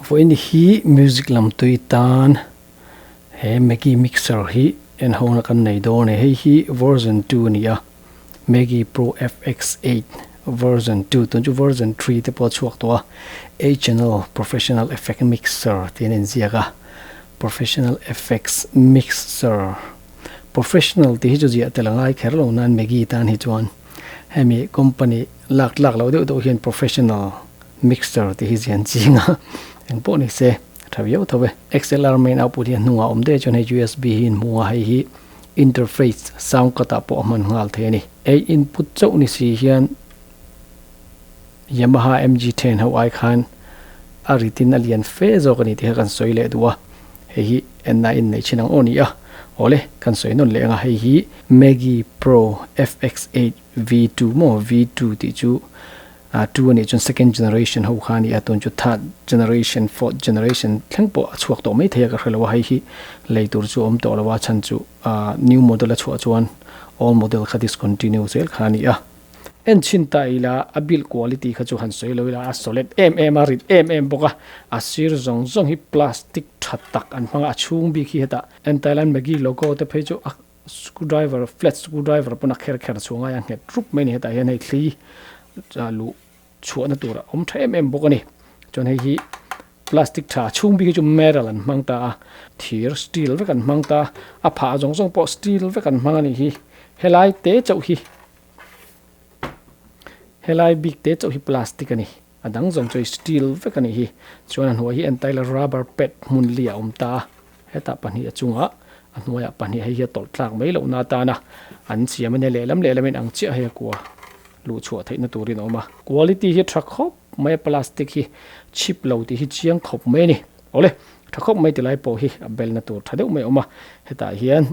Vawiin hi music lam tui tan he Maggie mixer hi en ho na kan nei dawn a ni. Hei hi version 2 a ni a, Maggie Pro FX8 version 2 tun chu version 3 te pawh a chhuak tawh a, eight channel professional effect mixer tiin a inziak a, professional effects mixer professional tih hi chu ziah tel a ngai kher lo nan Maggie tan hi chuan hemi company lak tlak loh deuh deuh hian professional mixer tih hi zian ching a eng pawh ni se a tha viau tho e. XLR main output hi a hnungah awm daih chuan hei USB hi in hmu a hei hi interface sound card ah pawh a hman nghal thei a ni. Ei input chauh ni si hian Yamaha MG10 ho ai khan a ritin a lian fe zawk a ni tih kha kan sawi leh duh a, hei hi enna in neih thin ang aw ni a, awle kan sawi nawn leh ang a, hei hi Maggie Pro FX8 V2 maw V2 tih chu 2 a nih chuan second generation ho kha a ni a, tun chu third generation fourth generation thleng pawh a chhuak tawh mai thei a ka hre lo a, hei hi lei tur chu a awm tawh lo a chhan chu new model a chhuah chuan old model kha discontinue zel kha a ni a. En chhin ta ila a build quality kha chu han sawi lo ila a solid em em a, rit em em bawk a, a sir zawng zawng hi plastic tha tak an hmang a, a chhung bik hi hetah Thailand Maggi logo te phei chu a screwdriver flat screwdriver pawn a kher kher chhuah ngai a nghet rup mai a ni hetah hian hei thli luh chhuahna tur a awm tha em em bawk a ni chuan hei hi plastic tha chhung bik hi chu metal an hmang ta a thir steel vek an hmang ta a phah zawng zawng pawh steel vek an hmang a nih hi helai te chauh hi helai bik te chauh hi plastic a ni a dang zawng chu hei steel vek a nih hi chuan a hnuai hi entaila rubber pad hmun li a awm ta a hetah pahnih a chungah a hnuaiah pahnih hei hi a tawlh tlak mai lohna atana an siam a nia lehlam lehlam in ang chiah hei a kua luh chhuah theihna turin a awm a quality hi tha khawp mai a plastic hi chip lo tih hi chiang khawp mai a ni awle tha khawp mai ti lai pawh hi a belna tur tha deuh mai a awm a hetah hian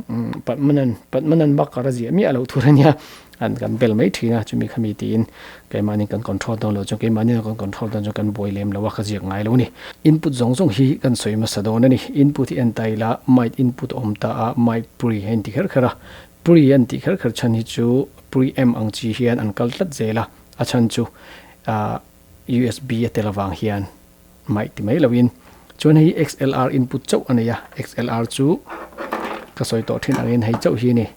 patmanan patmanan bakar a ziah miah loh tur a nia an kan bel mai thin a chumi khami tiin keimahni kan control dawn loh chuan keimahni kan control dawn chuan kan buai lem lo a ka ziak ngai lo a ni input zawng zawng hi kan sawi hmasa dawn a ni input hi en ta ila mic input a awm ta a mic pre a inti kher kher a pre an tih kher kher chhan hi chu pre amp ang chi hian an kal tlat zel a a chhan chu ah usb a tel avang hian mic ti mai loin chuan hei XLR input chauh a nei a XLR chu ka sawi tawh thin angin hei chauh hi a ni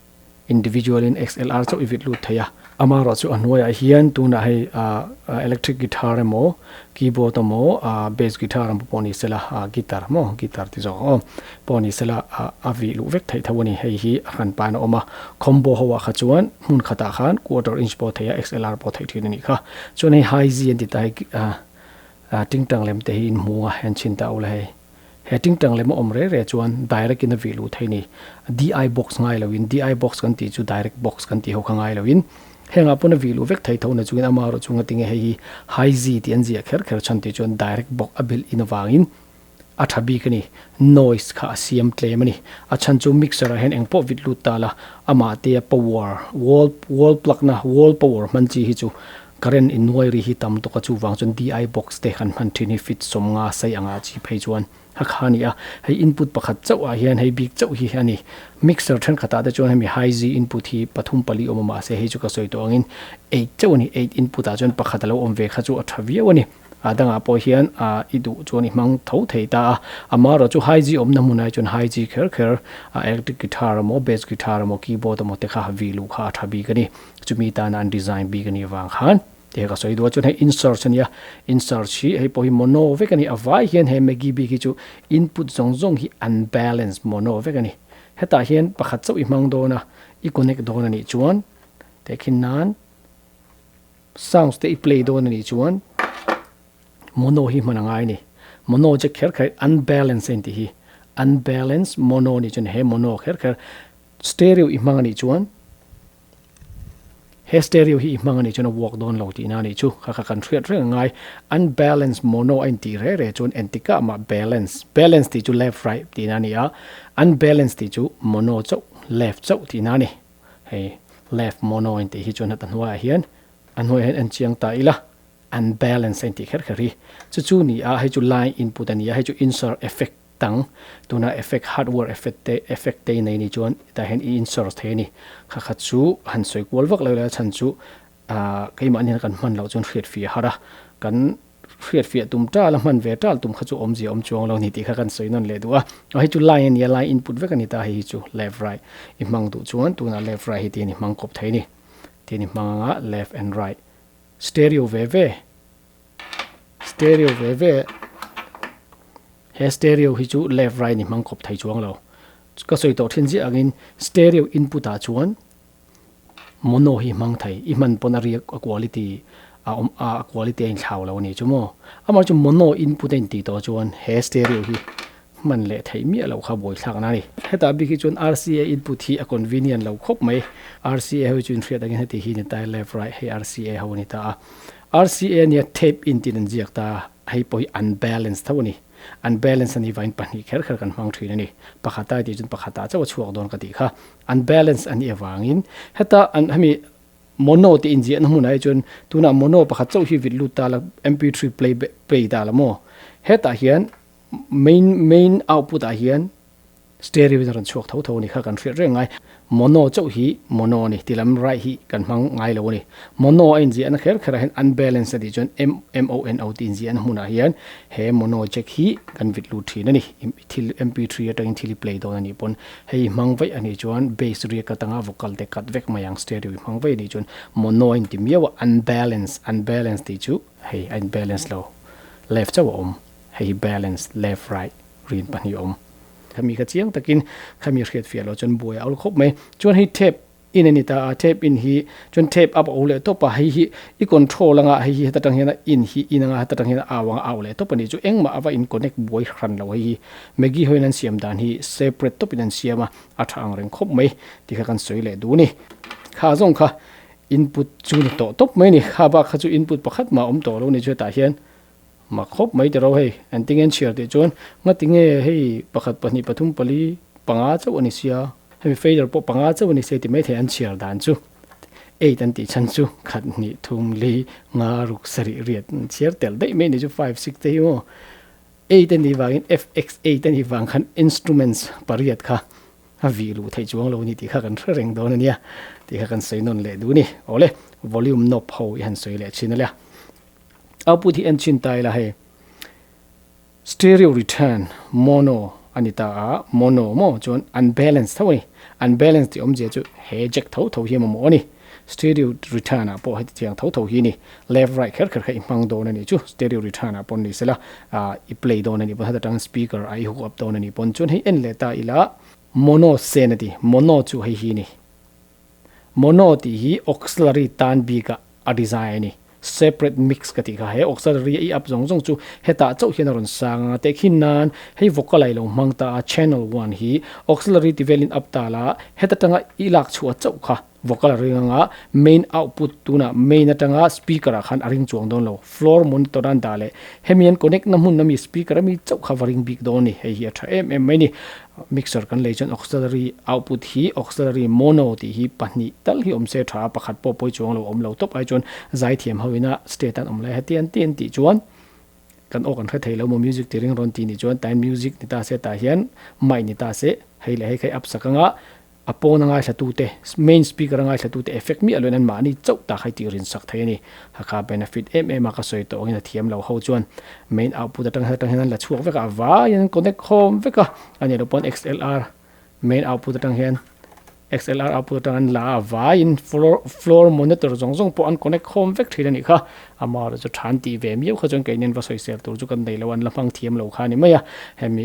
individual in XLR chauh i vit lut thei a amaherawh chu a hnuaiah hian tunah hei ah electric guitar emaw keyboard emaw ah bass guitar emaw pawh ni sela ah guitar maw guitar ti zawk ang aw pawh ni sela ah a vih luh vek theih tho a ni hei hi a hran pain a awm a combo ho ah kha chuan hmun khatah khan quarter inch pawh theih a XLR pawh theih thin a nih kha chuan hei high Z an ti ta hei ah Tingtang lem te hi in hmu a, en chhin ta ula hei. He tingtang lem a awm re re chuan direct in a vih luh thei ni. DI box ngai lo in, DI box kan tih chu direct box kan tih ho kha ngai lo in, hengah pawn a vih luh vek thei tho na chungin ama erawh chunga tinge hei hi high Z tih an ziah kher kher chhan tih chuan direct box a bilh in avangin a tha bik a ni. Noise kha a siam tlem a ni. A chhan chu mixer ah hian engpawh vit lut ta la, amah te a power, wall, wall plug na, wall power hman chi hi chu Current in nuai ri hi tam tawk a chuvang chuan DI box te kan hman thin hi fit sawmnga sei anga chi phei chuan a kha a ni a, hei input pakhat chauh ah hian hei bik chauh hi a ni. Mixer thenkhat ah te chuan hemi high Z input hi pathum pali awm a mahse hei chu ka sawi tawh angin eight chauh a ni, eight input ah chuan pakhat a lo awm ve kha chu a tha viau a ni. A dangah pawh hian i duh chuan i hmang tho thei ta a, amaherawh chu high G awmna hmunah chuan high G kher kher a electric guitar emaw bass guitar emaw keyboard emaw te kha vi luh kha a tha bik a ni. Chumi tana an design bik a nih avang khan tih ka sawi duh a, chuan hei insearch a nia, insearch hi hei pawh hi mono vek a ni, a vai hian he Maggie bik hi chu input zawng zawng hi unbalanced mono vek a ni. Hetah hian pakhat chauh i hmang dawn a, i connect dawn a nih chuan tehkhin nan sounds te i play dawn a nih chuan mono hi hman a ngai a ni. Mono che kher kher unbalanced a intih hi, unbalanced mono a nih chuan he mono kher kher stereo i hmang a nih chuan He stereo hi i hmang a nih chuan a work dawn lo tihna a nih chu. Kha kha kan hriat reng a ngai. Unbalance mono a intih reh reh chuan entikah mah balance, balance tih chu left right tihna a ni a, unbalance tih chu mono chauh, left chauh tihna a ni. Hei left mono a intih hi chuan heta hnuaiah hian a hnuaiah hian en chiang ta ila unbalance a intih kher kher hi. Chu chu ni a, hei chu line input a ni a, hei chu insert effect Tang, tuna effect hardware effect te effect te i nei nih chuan hetah hian i insert thei a ni. Kha kha chu han sawi kual vak lo ila chhan chu ah keimahni hian kan hman loh chuan hriat fih a har a, kan Hriat fiah tum tal a, hman ve tal tum kha chu awmzia awm chuang lo ni tih kha kan sawi nawn leh duh a. Aw hei chu line a nia, line input vek a ni ta, hei hi chu left right i hmang duh chuan tunah left right hi tiin i hmang kawp thei a ni. Tiin i hmang anga left and right. Stereo ve ve, stereo ve ve, he stereo hi chu left right ni hmang kawp thei chuang lo. Ka sawi tawh thin ziah angin stereo input ah chuan Mono hi hmang thei, i hman pawn a riak a quality a awm a, a quality a inthlau lo a ni chu maw? Amah chu mono input a intih tawh chuan he stereo hi hman leh theih miah loh kha buaithlakna a ni. Hetah bik hi chuan RCA input hi a convenient lo khawp mai. RCA ho hi chu inhriat angin heti hi ni ta e, left right hei RCA ho a ni ta a. RCA ania tape in tiin an ziak ta a, hei pawh hi unbalanced tho a ni. Unbalance a nih vangin pahnih kher kher kan hmang thin a ni. Pakhata i tih chuan pakhatah chauh a chhuak dawn ka tih kha. Unbalance a nih avangin heta an hemi mono tih inziahna hmunah hi chuan tunah mono pakhat chauh hi vit lut ta la mp3 play play ta la maw? Hetah hian main main output ah hian Stereo in a rawn chhuak tho tho a ni kha kan hriat reng ngai. Mono chauh hi mono a ni ti lam right hi kan hmang ngai lo a ni. Mono a inziahna kher kherah hian unbalance a tih chuan M M O N O tih inziahna hmunah hian he mono jack hi kan vit lut thin a ni. Thil MP3 atangin thil i play dawn a nih pawn hei hmang vaih a nih chuan bass riak atanga vocal te cut vek mai ang stereo i hmang vaih a nih chuan mono a inti miau a unbalance unbalance tih chu hei a inbalance lo left chauh a awm hei hi balance left right rin pahnih awm. Khami kha chiang takin khami hriat fiah loh chuan buai a awl khawp mai. Chuan hei tape in a ni ta a, tape in hi chuan tape up a o leh tawp a, hei hi i control anga hei hi heta tang hian a in hi in anga heta tang hian a au anga au leh tawp a ni chu engmah a va in connect buai hran lo hei hi Maggie hoin an siam dan hi separate tawpin an siam a, a tha ang reng khawp mai tih kha kan sawi leh duh a ni. Kha zawng kha input chu ni tawh tawp mai a ni, kha bak kha chu input pakhat mah a awm tawh lo a ni chu hetah hian Mak khawp mai tiraw hei, an tinge an chhiar tih chuan ngati nge hei pakhat pahnih pathum pali panga chauh a ni sia, hemi fader pawh panga chauh a ni sia ti maithei an chhiar dan chu eight an tih chhan chu khat hnih thum li nga ruk sarih riat an chhiar tel daih mai a ni chu five six te hi maw eight a nih vangin fx eight a nih vang khan instruments pariat kha a vih luh theih chuang lo a ni tih kha kan hre reng dawn a nia tih kha kan sawi nawn leh duh a ni. Awle volume knob ho i han sawi leh thin a lia. Output hi en chin ta ila hei stereo return mono a ni ta a, mono maw chuan unbalance tho a ni, unbalance tih awmzia chu he jack tho tho hi a mamawh a ni, stereo return ah pawh heti chiang tho tho hi a ni, left right kher kher kha i hmang dawn a nih chu stereo return ah pawn ni sela ah i play dawn a nih pawn heta tang speaker ah i hook up dawn a nih pawn chuan hei en leh ta ila mono sen a ti, mono chu hei hi a ni. Mono tih hi auxiliary tan bikah a design a ni. Separate mix ka tih kha he auxiliary a i up zawng zawng chu hetah chauh hian a rawn sang a, tehkhin nan hei vocal a i lo hmang ta a, channel one hi auxiliary ti velin up ta la, heta tanga i lak chhuah chauh kha vocal a ring anga main output tunah main atanga speaker ah khan a ring chuang dawn lo, floor monitor an dah leh hemi an connect na hmun ami speaker ami chauh kha va ring bik dawn a ni, hei hi a tha em em mai a ni. Mixer kan lei chuan auxiliary output hi auxiliary mono tih hi pahnih tal hi awm se tha a, pakhat pawh pawi chuang lo awm lo tawp ai chuan zaithiam ho ina state an awm lai heti an ti an tih chuan kan aw kan hre thei lo maw music ti ring rawn ti nih chuan time music ni ta se tah hian mic ni ta se hei leh hei kha i up sak anga A pawn a ngaithlatute, main speaker a ngaithlatute effect miah loin an mahni chauh tak hai tih rinsak thei a ni. Hakha benefit em em a ka sawi tawh angin a thiam lo ho chuan main output atang hian atang hian an la chhuak vek a, a vaiin an connect khawm vek a, a nih loh pawn XLR main output atang hian XLR output atang an la a, a vaiin floor floor monitor zawng zawng pawh an connect khawm vek thin a nih kha. Amaherawhchu chu tha an tih ve miau kha chuan keini an va sawisel tur chu kan nei lo, an la hmang thiam lo kha a ni mai a. Hemi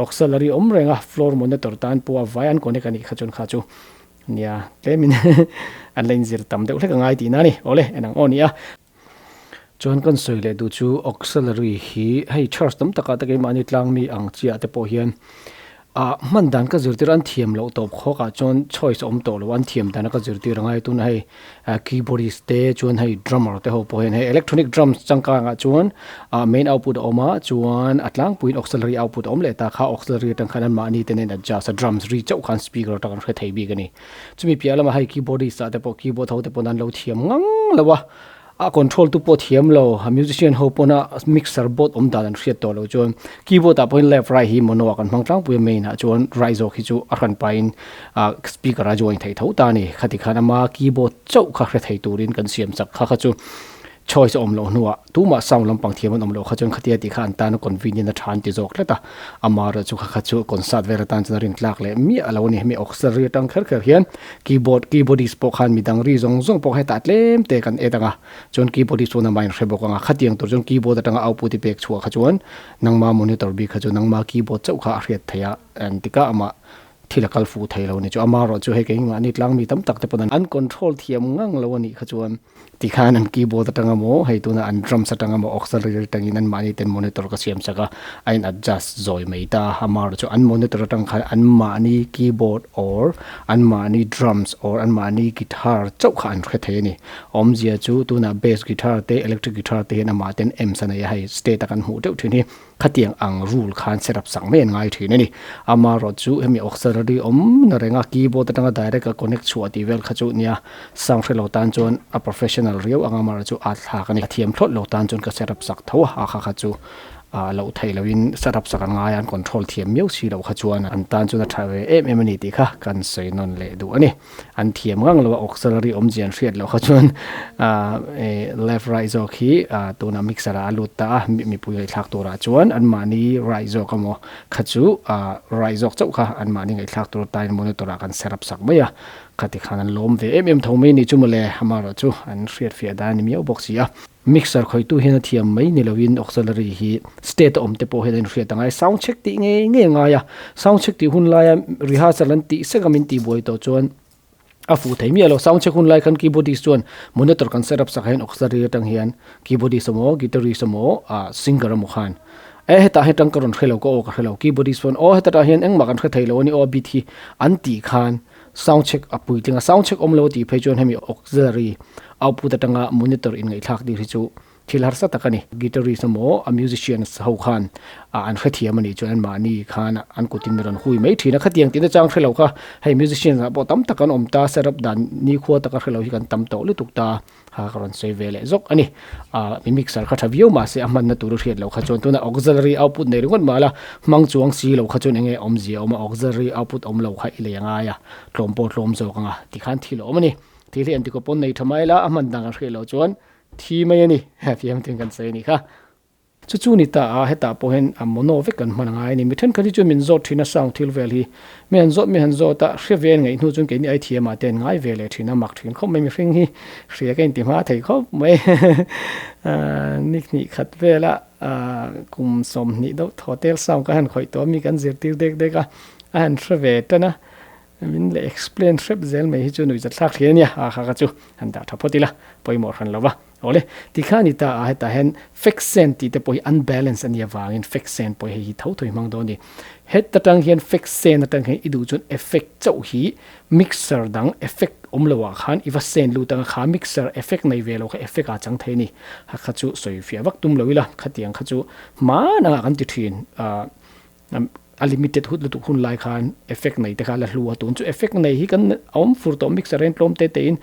auxiliary awm reng a, floor monitor tan pawh a vai an connect a nih kha chuan kha chu nia tlemin an la inzir tam deuh hlek a ngai tihna a ni. Awle, en ang aw ni a. Chuan kan sawi leh duh chu auxiliary hi hei church tam takah te keimahni tlangmi ang chiah te pawh hian Ah hman dan ka zirtir an thiam loh tawp khawk ah chuan choice a awm tawh lo an thiam dan a ka zirtir angai tuna hei ah keyboardist te chuan hei drummer te ho pawh hian hei electronic drums changkang ah chuan ah main output a awm a chuan a tlangpuiin auxiliary output a awm leh ta kha auxiliary atang khan an mahni te nen adjust a drums ri chauh khan speaker atang an hre thei bik a ni chumi piah lamah hei keyboardist ah te pawh keyboard ho te pawn an lo thiam ngang lo a. A control tu pawh thiam lo, a musician ho pawn a mixer board awm dan an hriat tawh lo chuan keyboard ah pawhin left right hi mono ah kan hmang tlangpui a main ah chuan right zawk hi chu a hran pahin ah speaker a join thei tho ta a ni. Khati khan ama keyboard chauh kha hre thei turin kan siam chak kha kha chu Choice a awm loh hnuah tumah sound lampang thiam an awm loh kha chuan khatia tih kha an tan a convenient a tha an ti zawk tlat a, amaherawh chu kha kha chu concert vel atan chuan a rin tlak leh miah lo a ni. Hemi auxiliary atang kher kher hian keyboard, keyboardist pawh khan midang ri zawng zawng pawh hetah tlem te kan add ang a, chuan keyboardist chuan amah inhre bawk ang a, khatiang tur chuan keyboard atanga output i pek chhuah kha chuan nangma monitor bik kha chu nangma keyboard chauh kha a hriat theih a, engtikah amah Thil a kal fuh thei lo ni chu amaherawh chu hei keimahni tlangmi tam tak te pawn an control thiam ngang lo a nih kha chuan tikhan an keyboard atanga maw hei tuna an drums atanga maw auxiliary atangin anmahni ten monitor ka siam sak a a in adjust zawi mai ta a amaherawh chu an monitor atang khan anmahni keyboard or anmahni drums or anmahni guitar chauh kha an hre thei a ni awmzia chu tunah bass guitar te electric guitar te hian amah ten amps a nei a hei state a kan hmuh deuh thin hi. Khatiang ang rule khan setup sak mai an ngai thin a ni. Amaherawhchu hemi auxiliary awm na renga keyboard atanga direct a connect chhuah tih vel kha chu nia sound hre lo tan chuan a professional riau ang amaherawhchu a thlak a ni. A thiam thlawt lo tan chuan ka setup sak tho a, a kha kha chu a loh theih lohin setup sak an ngai a, an control thiam miau si loh kha chuan an tan chuan a tha ve em em a ni tih kha kan sawi nawn leh duh a ni. An thiam ngang lo a, auxiliary awmzia an hriat loh kha chuan left right zawk hi tuna mixer ah a lut ta a, mipui ngaihthlak turah chuan anmahni right zawk emaw kha chu right zawk chauh kha anmahni ngaihthlak tur atan monitor ah kan set up sak mai a, khati khan an lawm ve em em tho mai a nih chu mawle, amaherawhchu an hriatfiah dan a ni miau bawk si a. Mixer khawitu hian a thiam mai ni loin auxiliary hi state a awm te pawh hian a inhriat a ngai. Sound check tih ngei ngei a ngai a, sound check tih hun laia rehearsal an tih sek a min tih buai tawh chuan a fuh thei miah lo. Sound check hun lai khan keyboardist chuan monitor kan set up sak hian auxiliary atang hian keyboardist emaw guitarist emaw ah singer emaw khan e hetah hian tang ka rawn hre lo ka aw ka hre lo keyboardist chuan aw hetah hian engmah kan hre thei lo a ni aw a beat hi an tih khan Sound check a puitling a, sound check awm lo tih phei chuan hemi auxiliary output atanga monitor in ngaihthlak tir hi chu thil harsa tak a ni. Guitarist emaw a musicians ho khan an hrethiam a nih chuan anmahni khan an kutin rawn hui mai thin a, khatiang tihna chang hre lo kha hei musicians ah pawh tam tak an awm ta, setup dan nikhua taka hre lo hi kan tam tawh lutuk ta. Ha ka rawn sawi ve leh zawk a ni. Ah mi mixer kha tha viau mahse a hmanna tur a hriat loh kha chuan tuna auxiliary output nei ringawt mah la hmang chuang si lo kha chuan enge awmzia a awm a, auxiliary output awm lo kha i lei a ngai a, tlawm pawh tlawm zawk ang a tikhan thil a awm a ni. Thil hi engtikawp pawn nei tha mai la a hman dan kan hriat loh chuan thi mai a ni. Fiam tin kan sawi a nih kha. Chu chu ni ta a, hetah pawh hian a mono vek kan hman a ngai a ni. Mi thenkhat hi chuan min zawt thin a sound thil vel hi. Mi han zawt mi han zawt a, hre ve an ngaih hnu chuan keini ai thiamah te an ngai ve leh thin a, mak thin khawp mai. Mihring hi hria ka inti hma thei khawp mai. Ni hnih khat vela kum 20 deuh thaw tel sound ka han khawih tawh a, mi kan zirtir dek dek a, a han hre ve tan a. Min leh explain hrep zel mai hi chu nuihzathlak hle a nia, a kha kha chu han dah tha phawt ila, pawimawh hran lo va. Awle, tikhan i ta a, hetah hian fake sen tih te pawh hi unbalance a nih avangin fake sen pawh hei hi tho tho hi hmang dawn a ni. Het atang hian fake sen atang hian i duh chuan effect chauh hi mixer dang effect awm lo ah khan i va sen lut ang a, kha mixer effect nei ve lo kha effect ah chang thei a ni. Ha kha chu sawi fiah vak tum lo ila, khatiang kha chu hmanah kan ti thin. A limited hut lutuk hun lai khan effect nei te kha la hlu a, tun chu effect nei hi kan awm fur tawh mixer hian tlawm te te in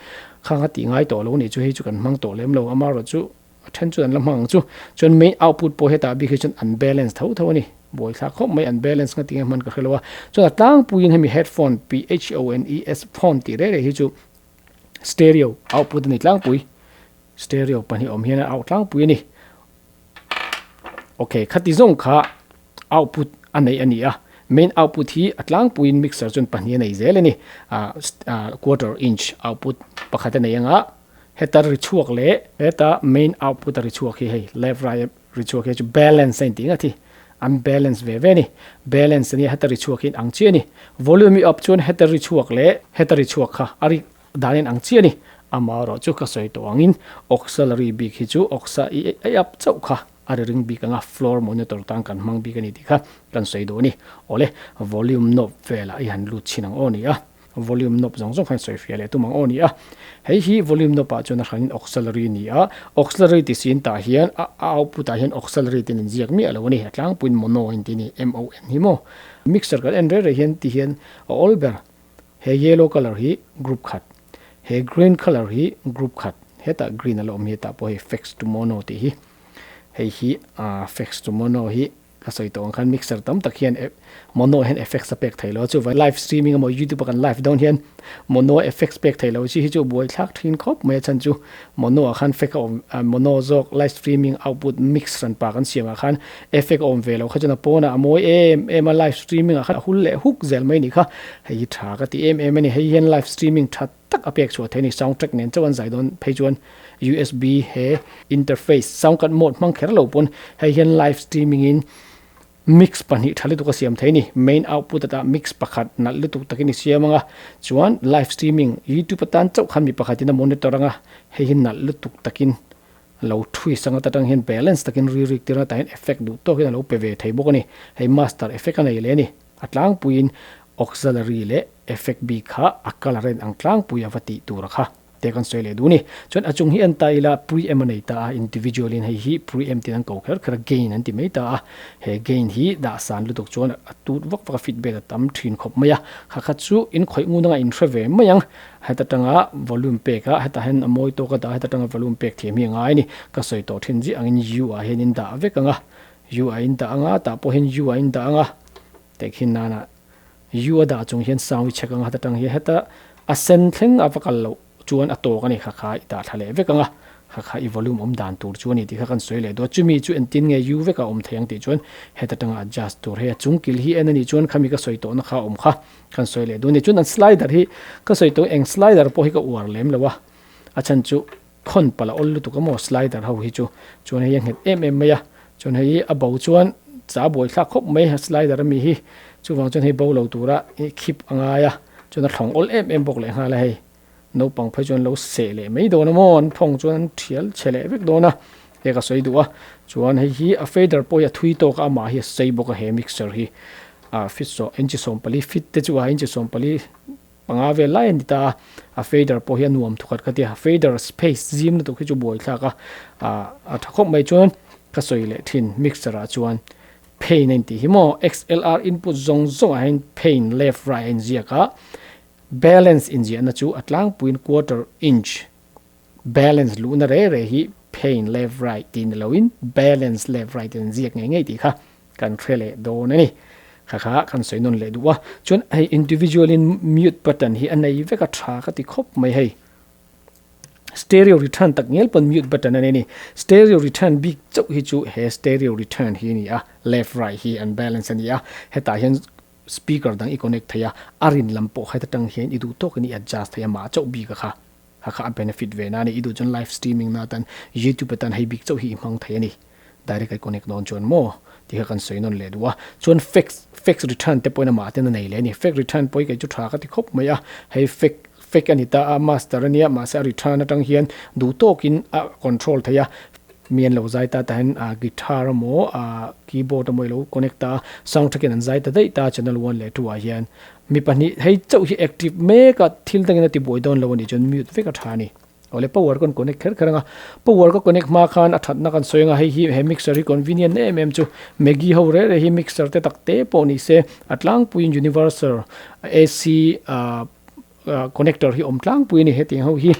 khang a tih ngai tawh lo a nih chu hei chu kan hmang tawh lem lo amaherawh chu a then chu an la hmang ang chu chuan main output pawh hetah bik hi chuan an balance tho tho a ni buaithlak khawp mai an balance nga tinge hman ka hre lo a chuan a tlangpuiin hemi headphone P-H-O-N-E-S phone tih reh reh hi chu stereo output a ni tlangpui stereo pahnih awm hian a out tlangpui a ni. Ok, khati zawng kha output a nei a ni a, main output hi a tlangpuiin mixer chuan pahnih a nei zel a ni, ah quarter inch output pakhat a nei anga heta ri chhuak leh heta main output a ri chhuak hi hei left right ri chhuak hi chu balance a intih ngat hi an balance ve ve a ni, balance a nia heta ri chhuak hi ang chiah a ni, volume i up chuan heta ri chhuak leh heta ri chhuak kha a ri Dan in ang chiah a ni. Amaherawh chu ka sawi tawh angin auxiliary bik hi chu aux i ei up chauh kha a ri ring bik anga floor monitor tan kan hmang bik a ni tih kha kan sawi duh a ni. Awle, volume knob velah i han lut chhin ang aw ni a. Volume knob zawng zawng khan sawi fiah leh tum ang aw ni a. Hei hi volume knob ah chuan a hranin auxiliary a ni a. Auxiliary ti sin tah hian a output ah hian auxiliary tin inziak miah lo a ni. A tlangpuiin mono a inti a ni, M-O-N hi maw. Mixer kan en reng reng hian ti hian a awl ber. He yellow colour hi group khat, he green colour hi group khat, hetah green a la awm hi hetah pawh hei fix to mono tih hi, hei hi ah fix to mono hi Ka sawi tawh ang khan mixer tam tak hian mono hian effects a pek thei lo a, chuvang live streaming emaw youtube a kan live dawn hian mono effects pek thei lo chi hi chu buaithlak thin khawp mai a chhan chu mono ah khan effect a awm mono zawk live streaming output mix hran pa kan siam ah khan effect a awm ve lo kha chuan a pawnah a mawi em em a live streaming ah khan a hul leh huk zel mai a nih kha hei hi tha ka ti em em a ni hei hian live streaming that tak a pek chhuah thei a ni soundtrack nen chauh an zai dawn phei chuan usb he interface sound card mode hmang kher lo pawn hei hian live streaming in mix pahnih tha lutuk a siam thei a ni main output atah mix pakhat nalh lutuk takin i siam anga chuan live streaming youtube atan chauh khan mi pakhat in a monitor anga hei hi nalh lutuk takin lo twist anga ta tang hian balance takin ri rik tir anga tah hian effect duh tawk hian a lo pe ve thei bawk a ni hei master effect a nei leh a ni. A tlangpuiin auxiliary leh effect bik kha a colour en ang tlangpui a va tih tur a kha te kan sawi leh duh a ni. Chuan a chung hi en ta ila preamp a nei ta a, individual in hei hi preamp tiin an ko kher kher a, gain an ti mai ta a. He gain hi dah san lutuk chuan a tut vak vak a, feedback a tam thin khawp mai a. Kha kha chu in khawih ngun anga in hre ve mai ang. Heta tanga volume pek a, hetah hian a mawi tawk a dah a, heta tanga volume pek thiam hi a ngai a ni. Ka sawi tawh thin ziah angin U ah hian in dah vek ang a. U a in dah anga tah pawh hian U a in dah anga teh khi nana U a dah chung hian sound i check anga heta tang hian heta a sen thleng a va kal loh chuan a tawk a ni kha kha i dah thla leh vek anga kha kha i volume awm dan tur chu a ni tih kha kan sawi leh dawn chumi chu engtin nge U vek a awm thei ang tih chuan heta tanga adjust tur hei a chung kil hi en a nih chuan khami ka sawi tawhna kha a awm kha kan sawi leh dawn a ni chuan an slider hi ka sawi tawh eng slider pawh hi ka uar lem lo a a chhan chu Khawn palh a awl lutuk a maw slider ho hi chu chuan hei a nghet em em mai a chuan hei a bo chuan cha buai thlak khawp mai a slider ami hi chuvang chuan hei bo lo tura i khip a ngai a chuan a thlawng awl em em bawk leh nghal a hei naupang phei chuan lo seh leh mai dawn a maw an phawng chuan an thial chhe leh vek dawn a he ka sawi duh a chuan hei hi a fader pawh hi a thui tawk a amah hi a sei bawk a he mixer hi a fit sawh inchi 40 fit te chu a inchi 40 Panga vel lai a ni ta a, a fader pawh hi a nuam thukhat ka ti a, fader space zim lutuk hi chu buai thlak a, a tha khawp mai chuan ka sawi leh thin mixer ah chuan pain a intih hi maw XLR input zawng zawng ah hian pain left right a inziak a, balance inziahna chu a tlangpuiin quarter inch balance luhna re re hi pain left right tih ni loin balance left right in ziak ngei ngei tih kha kan hre leh dawn a ni. Kha kha kan sawi nawn leh duh a. Chuan hei individual in mute button hi a nei vek a tha ka ti khawp mai hei. Stereo return tak ngial pawn mute button a nei a ni. Stereo return bik chauh hi chu he stereo return hi a ni a, left right hi an balance a ni a. Hetah hian speaker dang i connect thei a, a rin lam pawh heta tang hian i duh tawkin i adjust thei a mah chauh bik a kha. A kha a benefit ve na a ni. I duh chuan live streaming na atan youtube atan hei bik chauh hi i hmang thei a ni. Direct a i connect dawn chuan maw tih kha kan sawi nawn leh duh a. Chuan fax fax return te pawhin amah ten a nei leh a ni. Fax return pawh hi kei chu tha ka ti khawp mai a. Hei fax fax a ni ta a, master a nia mahse a return atang hian duh tawkin a control thei a. Mi an lo zai ta tah hian guitar emaw keyboard emaw i lo connect ta a, sound thakin an zai ta daih ta a channel one leh two ah hian. Mi pahnih hei chauh hi active mek a, thil dangin a ti buai dawn lo a nih chuan mute vek a tha a ni. Awle power kan connect kher kher anga, power ka connect hma khan a thatna kan sawi anga hei hi he mixer hi convenient em em chu Maggi ho reh reh hi mixer te tak te pawh ni se a tlangpuiin universal AC connector hi awm tlangpui a ni hetiang ho hi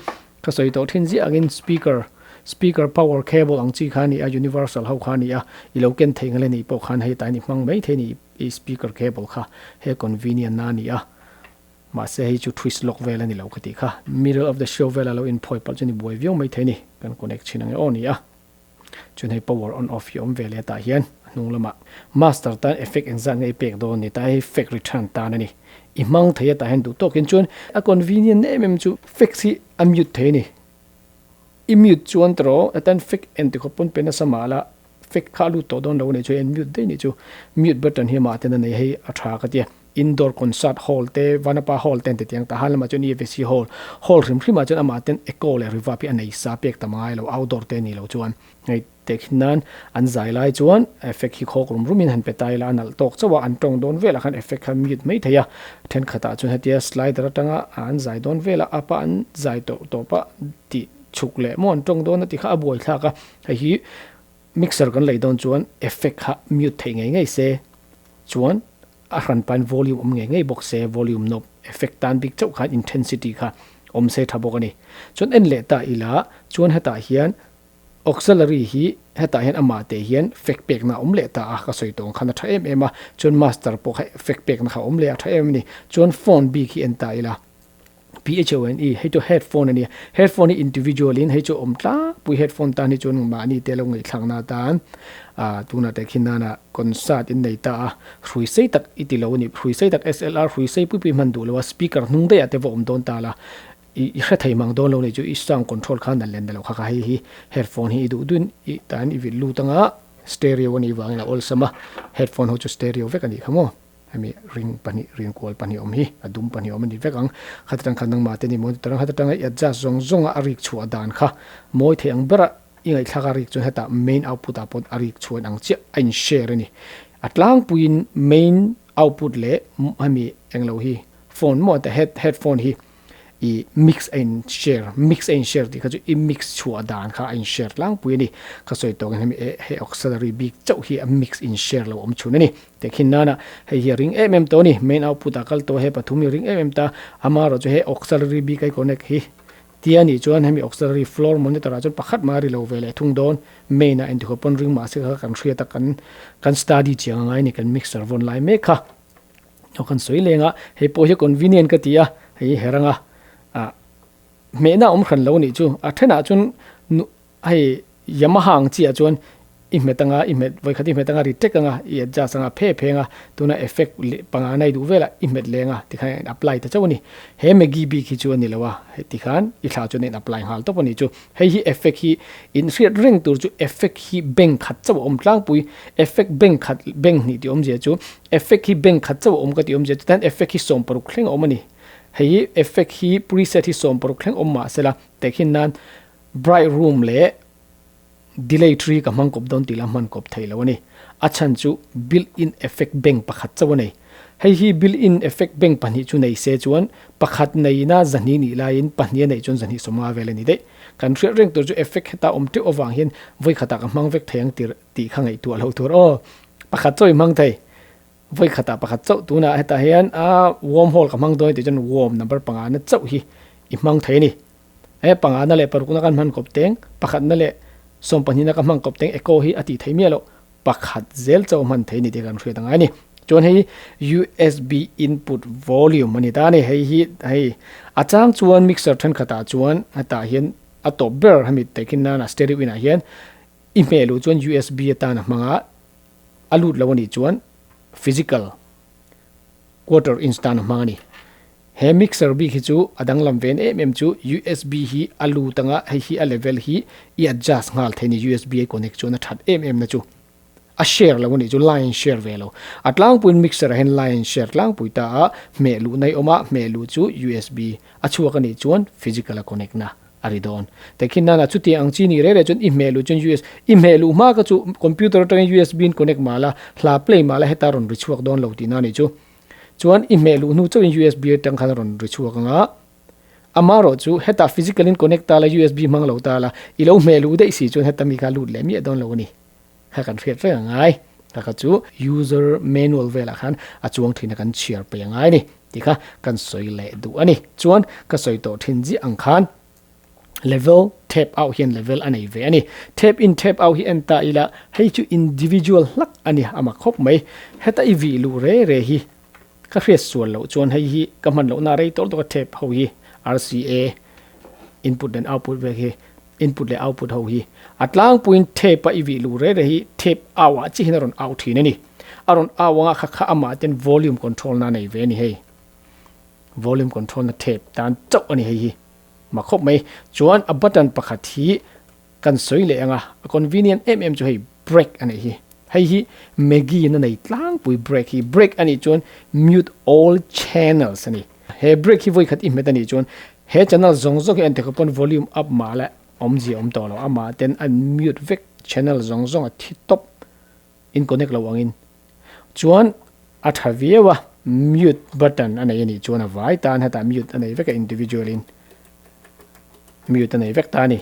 ka sawi tawh thin ziah angin speaker speaker power cable ang chi kha a ni a universal ho kha a ni a i lo ken theih nghal a nih pawh khan hei tain i hmang mai thei a ni i speaker cable kha he convenient na a ni a mahse hei chu twist lock vel a ni lo ka tih kha middle of the show vela lo inphawi palh chu ni buai viau mai thei a ni kan connect thin ang e aw ni a. Chuan hei power on off hi a awm ve leh tah hian a hnung lamah master tan effect engzat nge i pek dawn ni ta hei fake return tan a ni. I hmang thei a tah hian duh tawkin chuan a convenient em em chu fake hi a mute thei a ni. I mute chuan tawh atan fake en ti khawp pawn pe nasa mah la fake kha a lut tawh dawn lo a nih chu hei an mute daih nih chu mute button hi amah ten a nei hei a tha ka tia. Indoor concert hall te, Vanapa hall te an ti tiang ta han lamah chuan EFC hall, hall hrim hrimah chuan amah ten echo leh reverb hi a nei sa pek ta mangai lo, outdoor te a ni lo chuan. Hei tek hi nan an zai lai chuan effect hi khawk rum rumin han pe ta ila a nalh tawk chauh a, an tawng dawn velah khan effect kha mute mai thei a, thenkhatah chuan hetia slider atanga an zai dawn velah up a an zai tawh tawp a tih chhuk leh maw an tawng dawn a ti kha a buaithlak a, hei hi mixer kan lei dawn chuan effect kha mute theih ngei ngei se chuan A hran pain volume awm ngei ngei bawk se, volume knob effect tan bik chauh khan intensity kha awm se tha bawk a ni. Chuan en leh ta ila chuan hetah hian auxiliary hi hetah hian amah te hian fake pekna a awm leh ta a, ka sawi tawh ang khan a tha em em a, chuan master pawh kha fake pekna kha a awm leh a, a tha em a ni. Chuan phone bik hi en ta ila, PHONE, hei chu headphone a nia, headphone hi individual in hei chu awm tlangpui headphone tan hi chuan mahni te lo ngaihthlakna atan ah tunah te khi nana concert in nei ta a, hrui sei tak i ti lo a ni, hrui sei tak SLR hrui sei pui pui hman duh lo a, speaker hnung daih ah te va awm dawn ta la, I i hre thei mang dawn lo nih chu i sound control kha nalh len na lo kha kha hei hi headphone hi i duh duin i tan i vilh lut anga stereo a nih vangin a awlsam a headphone ho chu stereo vek a nih kha maw hemi ring pahnih ring kual pahnih awm hi a dum pahnih awm a ni vek ang khata tang khan nangmah te ni maw tarang khata tanga i adjust zawng zawng a a rik chhuah dan kha mawi thei ang bera i ngaihthlak a rik chuan hetah main output ah pawh a rik chhuan ang chiah a in share a ni a tlangpuiin main output leh hemi englo hi phone maw ta head headphone hi i mix a in share mix a in share tih kha chu i mix chhuah dan kha a in share tlangpui a ni ka sawi tawk in hemi eh hei auxiliary bik chauh hi a mix in share lo awm chhun a ni tehkhin nana hei hi a ring em em tawh a ni main output ah kal tawh he pathum hi a ring em em ta amaherawhchu he auxiliary bik a i connect hi tia nih chuan hemi auxiliary floor monitor ah chuan pakhat mah a ri lo ve leh thung dawn main ah engtikhaw pawn ring mahse kha kan hriat a kan kan study chiang a ngai a ni kan mixer vawn lai mek kha. Aw kan sawi leng a, hei pawh hi convenient ka ti a, hei herang a, ah hmehna awm hran lo nih chu, a thenah chuan nu hei Yamaha ang chiah chuan i hmet anga i hmet vawikhat i hmet anga ri tek anga i adjust anga phe pheng a, tuna effect leh panga nai duh velah i hmet leng a tikhan a in apply ta chauh a ni. He Maggie bik hi chu a ni lo a, tikhan i thla chuan a in apply nghal tawp a nih chu. Hei hi effect hi inhriat reng tur chu effect hi bank khat chauh a awm tlangpui, effect bank khat bank hnih tih awmzia chu effect hi bank khat chauh a awm ka tih awmzia chu tihian effect hi 16 thleng a awm a ni. Hei hi effect hi preset hi 16 thleng awm mah sela tehkhin nan bright room leh delay tree ka hmang kawp dawn tih la hman kawp thei lo a ni. A chhan chu built in effect bank pakhat chauh a nei. Hei hi built in effect bank pahnih chu nei se chuan pakhat neina zahnih nih laiin pahnih a neih chuan zahnih sawmnga vel a ni daih. Kan hriat reng tur chu effect heta awm teuh avang hian vawi khatah ka hmang vek thei ang tir tih kha ngaihtuah loh tur aw. Pakhat chauh i hmang thei. Vawi khatah pakhat chauh tunah hetah hian a wormhole ka hmang dawn tih chuan worm number pangana chauh hi i hmang thei a ni. He pangana leh parukna kan hman kawp teng, pakhatna leh sawmpahnihna ka hman kawp teng echo hi a tih theih miah loh. Pakhat zel chauh hman thei ni tih kan hriat angai a ni. Chuan hei USB input volume a ni ta a ni. Hei hi hei a chang chuan mixer thenkhatah chuan hetah hian a tawp ber hemi takin nana stereo inah hian i hmeh luh chuan USB atan a hmang a, a lut lo a nih chuan physical quarter inch tan a hmang a ni. He mixer bik hi chu a danglam ven em em chu USB hi a lut anga hei hi a level hi i adjust nghal thei ni USB a i connect chuan a that em em na chu a share lo anih chu line share ve lo a tlangpuiin mixer ah hian line share tlangpui ta a hmeh luh na i awm a hmeh luh chu USB a chhuak anih chuan physical a connect na a ri dawn tehkhin nana chutiang ang chi ni reh reh chuan i hmeh luh chuan US i hmeh luh hma kha chu computer atangin USB in connect mah la hla play mah la heta rawn ri chhuak dawn lo tihna anih chu. Chuan i hmeh luh hnu chauhin USB atang khan a rawn ri chhuak ang a, amaherawh chu hetah physical in connect ta la USB hmang lo ta la, i lo hmeh luh daih si chuan heta mi kha lut leh miah dawn lo a ni. Kha kan hriat reng a ngai. Kha kha chu user manual velah khan a chuang thin a kan chhiar peih a ngai a ni tih kha kan sawi leh duh a ni. Chuan ka sawi tawh thin ziah ang khan level tap out hian level a nei ve a ni. Tap in tap out hi en ta ila hei chu individual hlak a ni a mak khawp mai. Heta i vih luh re re hi ka hriat sual loh chuan hei hi ka hman lohna rei tawlh tawk a tap ho hi RCA input and output vel hi input leh output ho hi a tlangpuiin tap a i vih luh re re hi tap out ah chiah hian a rawn out thin a ni. A rawn out anga kha kha amah ten volume control na a nei ve a ni hei. Volume control na tap tan chauh a ni hei hi. Ma khawp mai. Chuan a button pakhat hi kan sawi leh ang a, a convenient em em chu hei break a nih hi. Hei hi Maggie in a nei tlangpui break hi. Break a nih chuan mute all channels a ni. He break hi vawi khat i hmet a nih chuan he channel zawng zawng hi entek pawn volume up mah leh awmzia awm tawh lo. Amah ten a mute vek channel zawng zawng a thi tawp in connect lo angin. Chuan a tha viau a, mute button a nei a nih chuan a vai tan hetah mute a nei vek a individual in mute a nei vek ta a ni.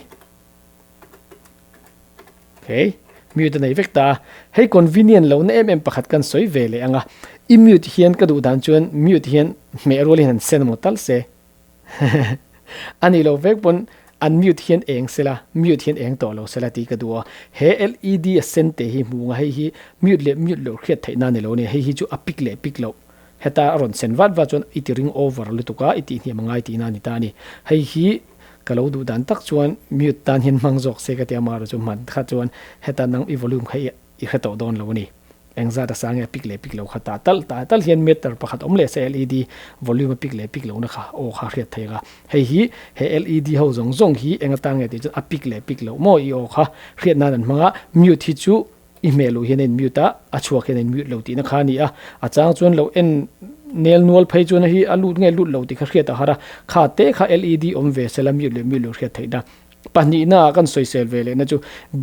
Okay, mute a nei vek ta a. Hei convenient lo na em em pakhat kan sawi ve leh ang a. I mute hian ka duh dan chuan mute hian hmeh rual hian han sen emaw tal se. A nih loh vek pawn. Unmute hian eng sela, mute hian eng tawh lo sela tih ka duh a. He LED a sen te hi hmu anga hei hi mute leh mute loh hriat theih na ni lo a ni. Hei hi chu a pick leh pick loh. Heta a rawn sen vat vat chuan i ti ring over lutuk a, i tih hniam a ngai tihna a ni ta a ni. Hei hi ka lo duh dan tak chuan mute tan hian hmang zawk se ka ti a, amaherawhchu chu hman kha chuan heta nang i volume kha i hre tawh dawn lo a ni. Engzat a sang nge a pick leh pick lo kha ta tal ta tal hian meter pakhat awm leh se LED volume a pick leh pick lohna kha aw kha hriat theih ang a. Hei hi he LED ho zawng zawng hi eng atan nge tih chuan a pick leh pick loh maw i aw kha hriat nan an hmang a, mute hi chu i hmeh luh hian a in mute a, a chhuak hian a in mute lo tihna kha a ni a, a chang chuan lo en nel nual phei chuan hei hi a lut nge lut lo tih kha hriat a har a, kha te kha LED awm ve sela mute leh mute loh hriat theihna pahnihna ah kan sawisel ve lehna chu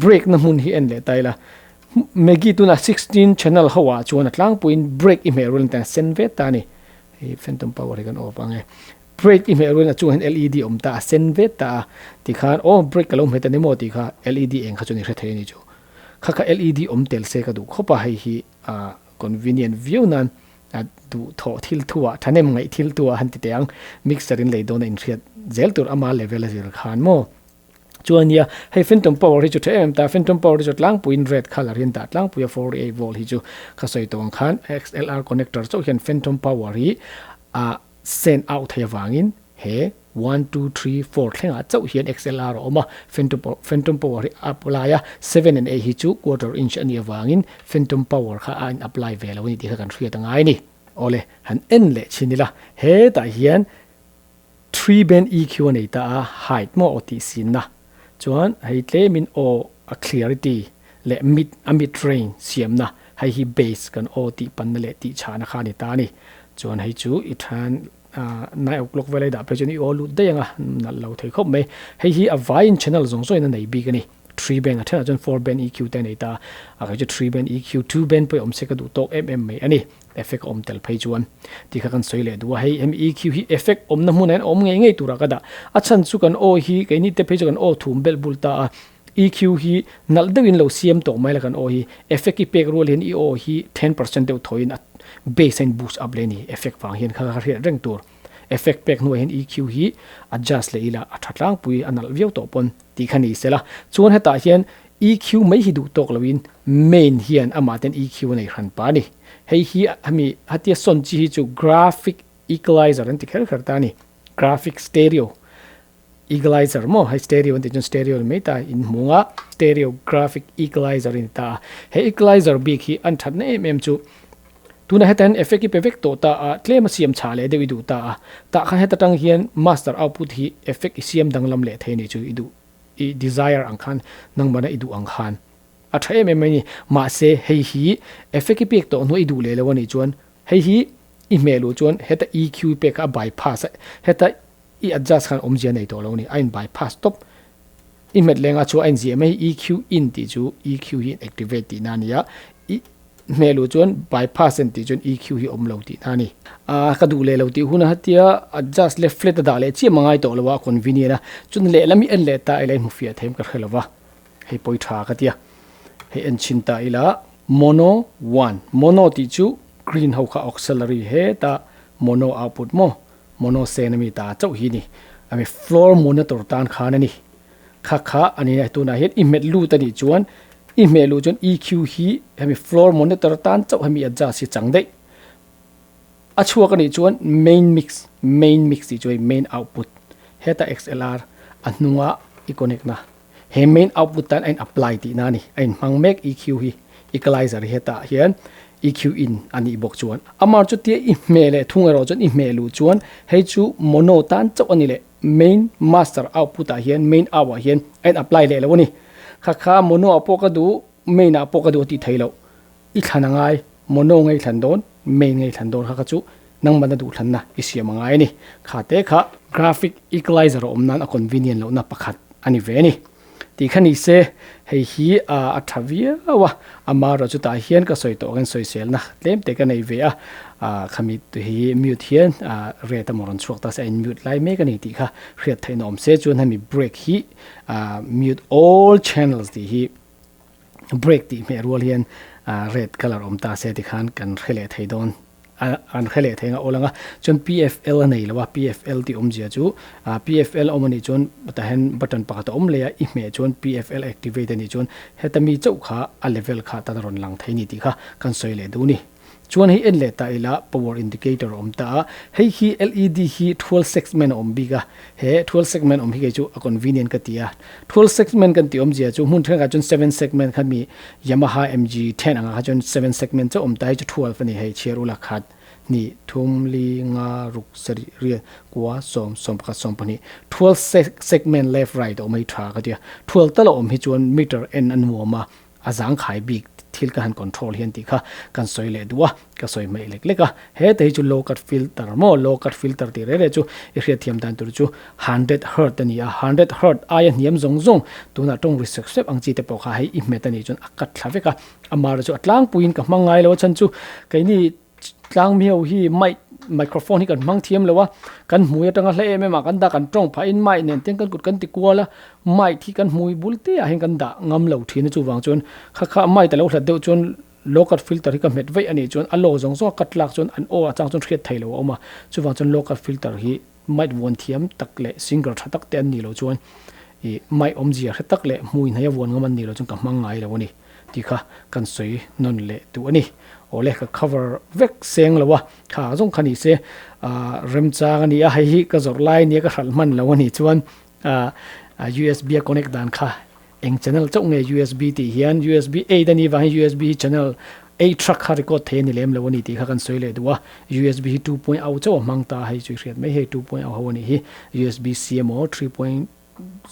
break na hmun hi en leh ta ila Maggie tuna 16 channel ho ah chuan a tlangpuiin break i hmeh rual in sen vet ta a ni, hei phantom power hi kan off ang e. Break i hmeh rualin a chungah hian LED awm ta a sen vet ta a tikhan aw break ka lo hmet a ni maw tih kha LED eng kha chuan i hre thei a ni chu. Kha kha LED awm tel se ka duh khawp a hei hi a convenient viau nan a duh thawh thil thu ah thahnem ngaih thil tu ah han ti teh ang mixer in lei dawn a inhriat zel tur ama level a zir khan maw. Chuan nia hei phantom power hi chu tha em em ta phantom power hi chu tlangpuiin red colour hian dah tlangpui a 48 volt hi chu ka sawi tawh ang khan XLR connector chauh hian phantom power hi a send out thei avangin he one, two, three, four thlengah chauh hian XLR a awm a, phantom power hi a apply a, seven and eight hi chu quarter inch a nih avangin phantom power kha a in apply ve lo a ni tih kha kan hriat a ngai a ni. Awle, han en leh chhin ila, hetah hian three band EQ a nei ta a, height maw aw tih sinna chuan hei tlemin aw a clarity leh mid a mid range siamna hei hi bass kan aw tih panna leh tih chhahna kha a ni ta a ni. Chuan hei chu i than 9 o'clock vel a i dah phei chuan i aw lut daih ang a, nalh lo thei khawp mai. Hei hi a vaiin channel zawng zawngin a nei bik a ni. Three band a thenah chuan four band EQ te a nei ta a, a kei chu three band EQ two band pawh i awm se ka duh tawk em em mai a ni. Effect a awm tel phei chuan tih kha kan sawi leh duh a, hei hemi EQ hi effect awmna hmunah hian a awm ngei ngei turah ka dah. A chhan chu kan aw hi keini te phei chu kan aw thum belh bul ta a, EQ hi nalh deuhin lo siam tawh mai la kan aw hi effect i pek rual hian i aw hi 10% deuh thawiin a bass a in boost up leh a ni effect vang hian kha kha hriat reng tur. Effect pek hnuah hian EQ hi adjust leh ila a tha tlangpui a nalh viau tawh pawn tih kha ni sela. Chuan hetah hian EQ mai hi duh tawk loin main hian amah ten EQ a nei hran pa a ni. Hei hi hemi hatia sawn chi hi chu graphic equalizer an ti kher kher ta a ni. Graphic stereo Equalizer maw hei stereo an tih chuan stereo ni mai ta in hmu ang a stereo graphic equalizer a ni ta a he equalizer bik hi an thatna em em chu tunah heta hian effect hi pe vek tawh ta a tlem a siam chhah leh deuh i duh ta a tah khan heta tang hian master output hi effect i siam danglam leh thei a ni chu i duh i desire ang khan nangmahna i duh ang khan a tha em em mai a ni mahse hei hi effect i pek tawh hnuah i duh leh lo a nih chuan hei hi i hmeh luh chuan heta EQ pek kha a bypass a heta I adjust khan awmzia nei tawh lo a ni, a in bypass tawp. I hmet lenga chu a in ziah mai hi EQ in tih chu EQ hi in activate tihna a ni a, i hmeh luh chuan bypass en tih chuan EQ hi awm lo tihna a ni. A ka duh leh lo tih hun a hatia adjust leh flat a dah leh chiah mangai tawh lo a, a convenient a, chuan lehlam hi en leh ta ila i hmu fiah theim ka hre lo va, hei pawi tha ka tia. Hei en chhin ta ila mono one, mono tih chu green ho kha auxiliary heta mono output maw Mono sen ami ta chauh hi ni. Ami floor monitor tan khan a ni. Kha kha a ni a, tunah hian i hmet lut a nih chuan i hmeh luh chuan EQ hi hemi floor monitor tan chauh hemi adjust hi chang daih. A chhuak a nih chuan main mix, main mix tih chu hei main output heta XLR a hnunga i connect na. He main output tan a in apply tihna a ni. A in hmang mek EQ hi equalizer hi hetah hian EQ in a nih bawk chuan. Amar chu tia i hmeh leh thung erawh chuan i hmeh luh chuan hei chu mono tan chauh a ni leh main master output ah hian main out ah hian a in apply leh lo a ni. Kha kha mono ah pawh ka duh main ah pawh ka duh a tih theih loh. I thlan a ngai mono ngei thlan dawn main ngei thlan dawn kha kha chu nangmahna duhthlanna i siam a ngai a ni. Kha te kha graphic equalizer a awm nan a convenient lohna pakhat a ni ve a ni. Tih kha ni se hei hi a tha viau a, amaherawh chutah hian ka sawi tawh angin sawiselna tlem te ka nei ve a, khami hi mute hian red a maw rawn chhuak ta se a in mute lai mek a ni tih kha hriat theihna awm se chuan hemi break hi mute all channels tih hi break tih hmeh rual hian red colour awm ta se tikhan kan hre leh thei dawn. an hre leh thei ang a awl ang a. Chuan PFL a nei lo a, PFL tih awmzia chu PFL a awm a nih chuan tah hian button pakhat a awm leh a, i hmeh chuan PFL activate a nih chuan heta mi chauh kha a level kha tan a rawn lang thei a ni tih kha kan sawi leh duh a ni. Chuan hei en leh ta ila power indicator a awm ta a, hei hi LED hi 12 segment a awm bik a, he 12 segment awm hi kei chu a convenient ka ti a, 12 segment kan tih awmzia chu hmun thenkhat chuan 7 segment kha mi Yamaha MG 10 angah kha chuan 7 segment chauh awm ta, hei chu 12 a ni, hei chhiar ula khat, hnih, thum, li, nga, ruk, sarih, riat, kua, sawm, 11, 12, 12 segment left right a awm hei tha ka ti a, 12 tal a awm hi chuan meter en a nuam a, A zangkhai bik thil ka han control hian tih kha kan sawi leh duh a, ka sawi hmaih lek lek a. Heta hi chu low cut filter maw, low cut filter tih reh reh chu i hriatthiam dan tur chu hundred hertz a ni a, hundred hertz aia hniam zawng zawng tunah tawng ri sep sep ang chi te pawh kha hei i hmet a nih chuan a cut thla vek a, amah chu a tlangpuiin ka hmang ngai lo a chhan chu keini Tlang miho hi mic, microphone hi kan hmang thiam lo a, kan hmui atanga hla em em ah kan dah kan tawng phah in mic nen ten kan kut kan ti kual a, mic hi kan hmui bul te ah hian kan dah ngam lo thin a chuvang chuan kha kha mic a lo hlat deuh chuan low cut filter hi ka hmet vaih a nih chuan a law zawng zawng a cut lak chuan an aw ah chang chuan hriat thei lo a awm a, chuvang chuan low cut filter hi mic vuan thiam tak leh singer tha tak te an nih loh chuan ih mic awmzia hre tak leh hmui hnaih a vuan ngam an nih loh chuan ka hmang ngai lo a ni. Tih kha kan sawi nawn leh duh a ni. Awle ka cover vek seng lo a, kha zawng kha ni se ah remchang a ni a, hei hi ka zawrh lai nia ka hralh hman lo a nih chuan ah USB a connect dan kha eng channel chauh nge USB tih hian USB 8 a nih vang hian USB hi channel 8 track kha record thei a ni lem lo a ni tih kha kan sawi leh duh a, USB hi 2.0 chauh a hmang ta a, hei chu i hriat mai hei 2.0 ho a nih hi, USB C emaw 3.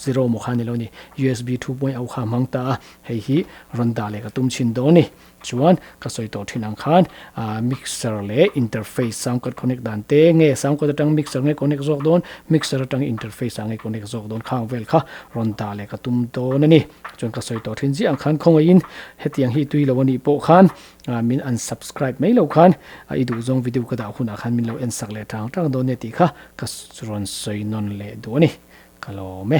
Zero maw kha ni lo ni, USB 2.0 kha hmang ta a, hei hi rawn dah leh ka tum chhin dawn ni. Chuan ka sawi tawh thin ang khan mixer leh interface sound card connect dan te nge sound card atang mixer nge connect zawk dawn, mixer atang interface ah nge connect zawk dawn khang vel kha rawn dah leh ka tum dawn a ni. Chuan ka sawi tawh thin ziah ang khan khawngaihin hetiang hi tui lo a nih pawh khan min unsubscribe mai lo khan i duh zawng video ka dah hunah khan min lo en sak leh tang tang dawn nia tih kha ka rawn sawi nawn leh duh a ni. Ka lawm e.